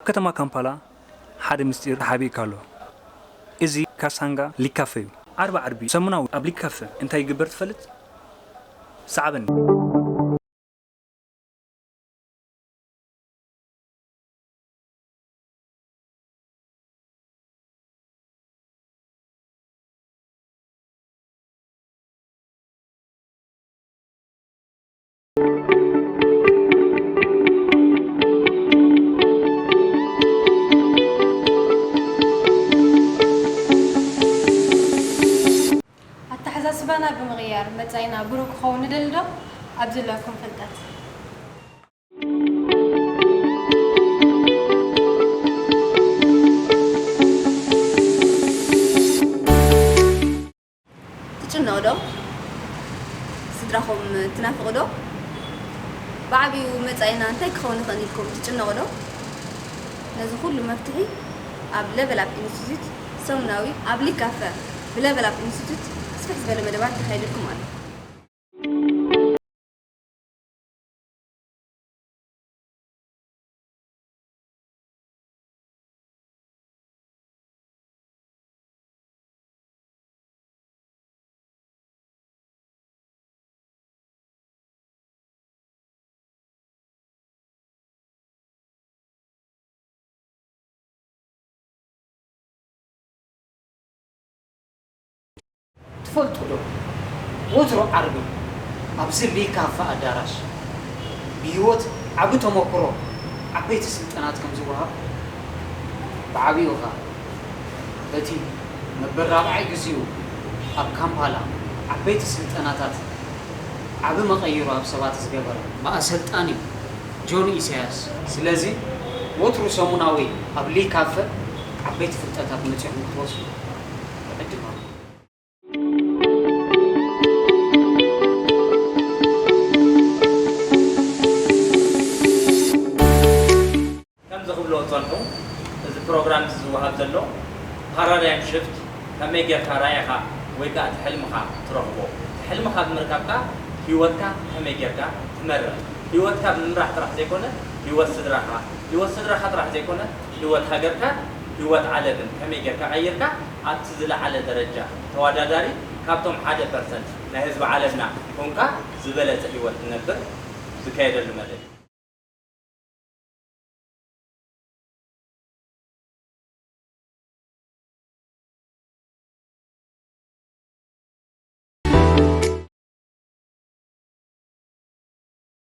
ከተማ ካምፓላ ሓደ ምስጢር ተሓቢእካ ኣሎ። እዚ ካሳንጋ ሊግ ካፈ እዩ። ዓርቢ ዓርቢ ሰሙናዊ ኣብ ሊግ ካፈ እንታይ ይግበር ትፈልጥ? ሰዓበኒ። ኣተሓሳስባና ብምቕያር መጻኢና ብሩህ ክኸውን ንደሊ ዶ? ኣብ ዘለኩም ፍልጠት። ትጭነቑ ዶ? ስድራኹም ትናፍቑ ዶ? ብዓቢኡ መጻኢና እንታይ ክኸውን ይኽእል ኢልኩም ትጭነቑ ዶ? ነዚ ኩሉ መፍትሒ ኣብ ለቨል ኣፕ ኢንስቲትዩት ሰሙናዊ ኣብ ሊግ ካፈ ብለቨል ኣፕ ኢንስቲትዩት ስፍሕ ዝበለ መደባት ተኻይደልኩም ኣሎ። ትፈልጡ ዶ? ወትሩ ዓርቢ ኣብዚ ሊግ ካፈ ኣዳራሽ ብህይወት ዓቢ ተመክሮ ዓበይቲ ስልጠናት ከም ዝወሃብ ብዓቢኡ ኸኣ በቲ ነበር ራብዓይ ግዚኡ ኣብ ካምፓላ ዓበይቲ ስልጠናታት ዓቢ መቐይሮ ኣብ ሰባት ዝገበረ ብኣሰልጣኒ ጆን ኢሳያስ። ስለዚ ወትሩ ሰሙናዊ ኣብ ሊግ ካፈ ዓበይቲ ፍልጠታት መጺኹም ክትወስዱ እዕድም ኣለኩም። ከምዚ ክብሎ ዝጸንሑ፣ እዚ ፕሮግራም እዚ ዝወሃብ ዘሎ ፓራዳይም ሽፍት ከመይ ጌርካ ራኢኻ ወይ ከኣ እቲ ሕልምኻ ትረኽቦ? እቲ ሕልምኻ ብምርካብካ ህይወትካ ከመይ ጌርካ ትመርሕ? ህይወትካ ብምምራሕ ጥራሕ ዘይኮነ፣ ህይወት ስድራኻ፣ ህይወት ስድራኻ ጥራሕ ዘይኮነ፣ ህይወት ሃገርካን ህይወት ዓለምን ከመይ ጌርካ ቀይርካ ኣብቲ ዝለዓለ ደረጃ ተወዳዳሪ ካብቶም ሓደ ፐርሰንት ናይ ህዝቢ ዓለምና ኮንካ ዝበለጸ ህይወት ትነብር ዝካየደሉ መደብ እዩ።